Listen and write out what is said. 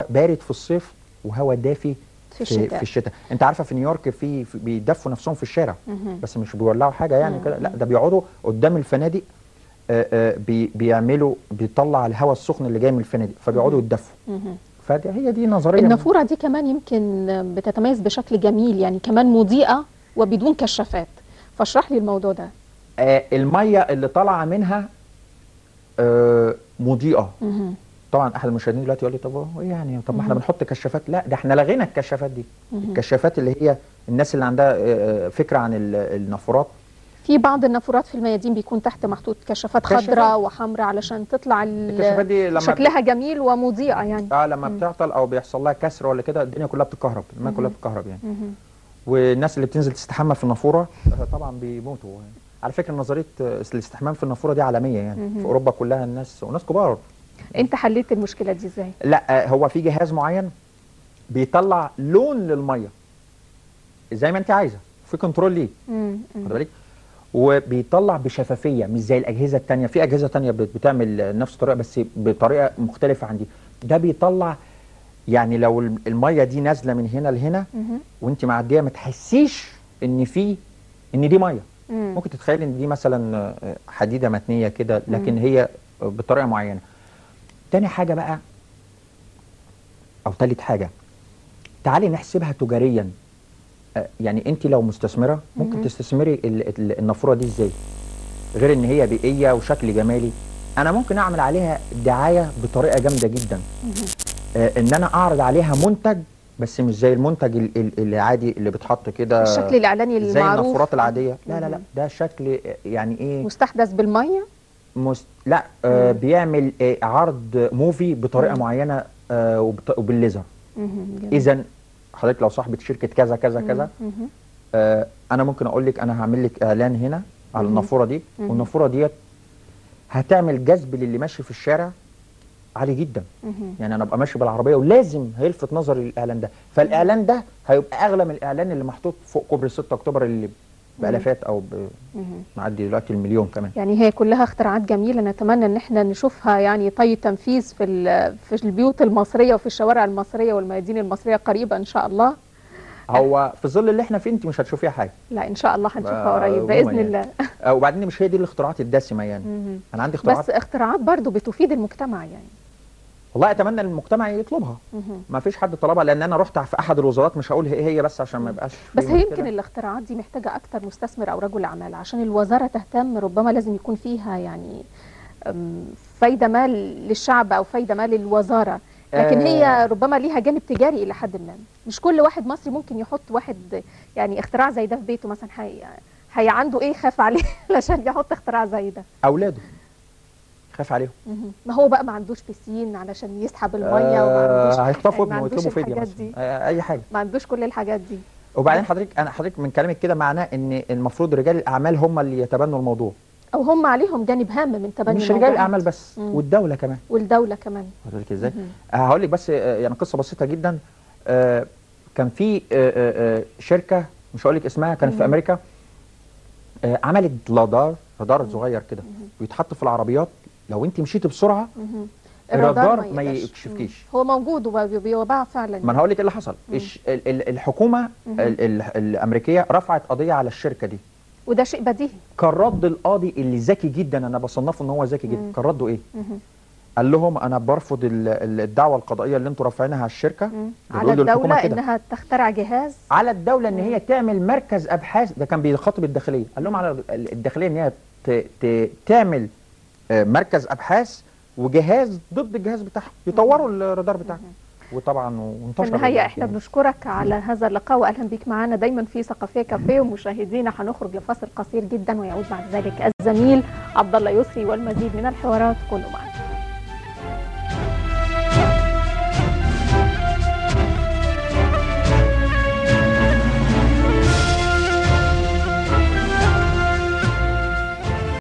بارد في الصيف وهواء دافي في الشتاء. انت عارفه في نيويورك في بيدفوا نفسهم في الشارع، بس مش بيولعوا حاجة يعني كده، لا ده بيقعدوا قدام الفنادق، بيعملوا بيطلع الهواء السخن اللي جاي من الفنادق، فبيقعدوا يتدفوا. فدي هي دي نظرية. النافوره دي كمان يمكن بتتميز بشكل جميل، يعني كمان مضيئة وبدون كشافات، فاشرح لي الموضوع ده. المية اللي طالعه منها مضيئة. طبعا احد المشاهدين دلوقتي يقول لي طب ايه يعني، طب ما احنا بنحط كشافات. لا ده احنا لغينا الكشافات دي. الكشافات اللي هي الناس اللي عندها فكرة عن النافورات، في بعض النافورات في الميادين بيكون تحت محطوط كشافات خضراء وحمراء علشان تطلع الكشافات دي لما شكلها جميل ومضيئه يعني. لما بتعطل او بيحصل لها كسر ولا كده الدنيا كلها بتتكهرب، المية كلها بتتكهرب يعني. والناس اللي بتنزل تستحمى في النافوره طبعا بيموتوا يعني. على فكرة نظرية الاستحمام في النافوره دي عالمية يعني. في اوروبا كلها الناس وناس كبار. انت حليت المشكلة دي ازاي؟ لا هو في جهاز معين بيطلع لون للمية زي ما انت عايزه، في control ليه، خد بالك، وبيطلع بشفافيه مش زي الاجهزة الثانية. في اجهزة ثانية بتعمل نفس الطريقة بس بطريقة مختلفة عن دي. ده بيطلع يعني لو المية دي نازله من هنا لهنا وانت معدية ما تحسيش ان في ان دي مية. ممكن تتخيل ان دي مثلا حديده متنيه كده، لكن هي بطريقة معينة. تاني حاجة بقى او تالت حاجة، تعالي نحسبها تجاريا. يعني انت لو مستثمره ممكن تستثمري النافوره دي ازاي؟ غير ان هي بيئية وشكل جمالي، انا ممكن اعمل عليها دعاية بطريقة جامدة جدا. ان انا اعرض عليها منتج، بس مش زي المنتج العادي اللي بيتحط كده، الشكل الاعلاني المعروف زي النافورات العادية. لا لا لا، ده شكل يعني ايه، مستحدث بالمية. لا بيعمل عرض movie بطريقة معينة وبالليزر. اذا حضرتك لو صاحبه شركة كذا كذا كذا، انا ممكن اقول لك انا هعمل لك اعلان هنا على النافوره دي، والنافوره ديت هتعمل جذب للي ماشي في الشارع عالي جدا. يعني انا ابقى ماشي بالعربية ولازم هيلفت نظري الاعلان ده، فالاعلان ده هيبقى اغلى من الاعلان اللي محطوط فوق كوبري 6 اكتوبر اللي بالافات او معدي دلوقتي المليون كمان. يعني هي كلها اختراعات جميلة، نتمنى ان احنا نشوفها يعني طي تنفيذ في البيوت المصرية وفي الشوارع المصرية والميادين المصرية قريبا ان شاء الله. هو في ظل اللي احنا فيه انت مش هتشوفيها حاجة. لا ان شاء الله هنشوفها قريب باذن يعني الله. وبعدين مش هي دي الاختراعات الدسمة يعني. انا عندي اختراعات، بس اختراعات برضو بتفيد المجتمع يعني. والله اتمنى المجتمع يطلبها. ما فيش حد طلبها، لان انا رحت في احد الوزارات، مش هقول ايه هي بس عشان ما يبقاش. بس هي يمكن الاختراعات دي محتاجه اكتر مستثمر او رجل اعمال عشان الوزارة تهتم، ربما لازم يكون فيها يعني فايده مال للشعب او فايده مال للوزارة، لكن هي ربما ليها جانب تجاري الى حد ما. مش كل واحد مصري ممكن يحط واحد يعني اختراع زي ده في بيته مثلا، هي عنده ايه خاف عليه علشان يحط اختراع زي ده؟ اولاده خاف عليهم. ما هو بقى ما عندوش بيسين علشان يسحب المية، وما عندوش، هيخطفوا ابنه ويطلبوا فدية مثلا، اي حاجة، ما عندوش كل الحاجات دي. وبعدين حضرتك، انا حضرتك من كلامك كده معناه ان المفروض رجال الاعمال هم اللي يتبنوا الموضوع، او هم عليهم جانب هام من تبني مش رجال الاعمال بس، والدولة كمان. والدولة كمان. حضرتك ازاي؟ هقول لك بس يعني قصة بسيطة جدا. كان في شركة مش هقول لك اسمها، كانت في امريكا، عملت رادار صغير كده بيتحط في العربيات، لو انت مشيتي بسرعة الرادار ما يكشفكيش. هو موجود وبيباع فعلا. ما انا هقول لك ايه اللي حصل. الحكومة الامريكية رفعت قضية على الشركة دي، وده شيء بديهي. كان رد القاضي اللي ذكي جدا، انا بصنفه ان هو ذكي جدا، كان رده ايه؟ قال لهم انا برفض الدعوة القضائية اللي انتوا رافعينها على الشركة، على الدولة انها تخترع جهاز، على الدولة ان هي تعمل مركز ابحاث. ده كان بيخاطب الداخلية، قال لهم على الداخلية ان هي تعمل مركز ابحاث وجهاز ضد الجهاز بتاعهم، يطوروا الرادار بتاعهم. وطبعا وانتشر. في النهاية احنا بنشكرك على هذا اللقاء، واهلا بيك معانا دايما في ثقافية كافيه. ومشاهدينا هنخرج لفاصل قصير جدا، ويعود بعد ذلك الزميل عبد الله يسري والمزيد من الحوارات. كونوا معنا.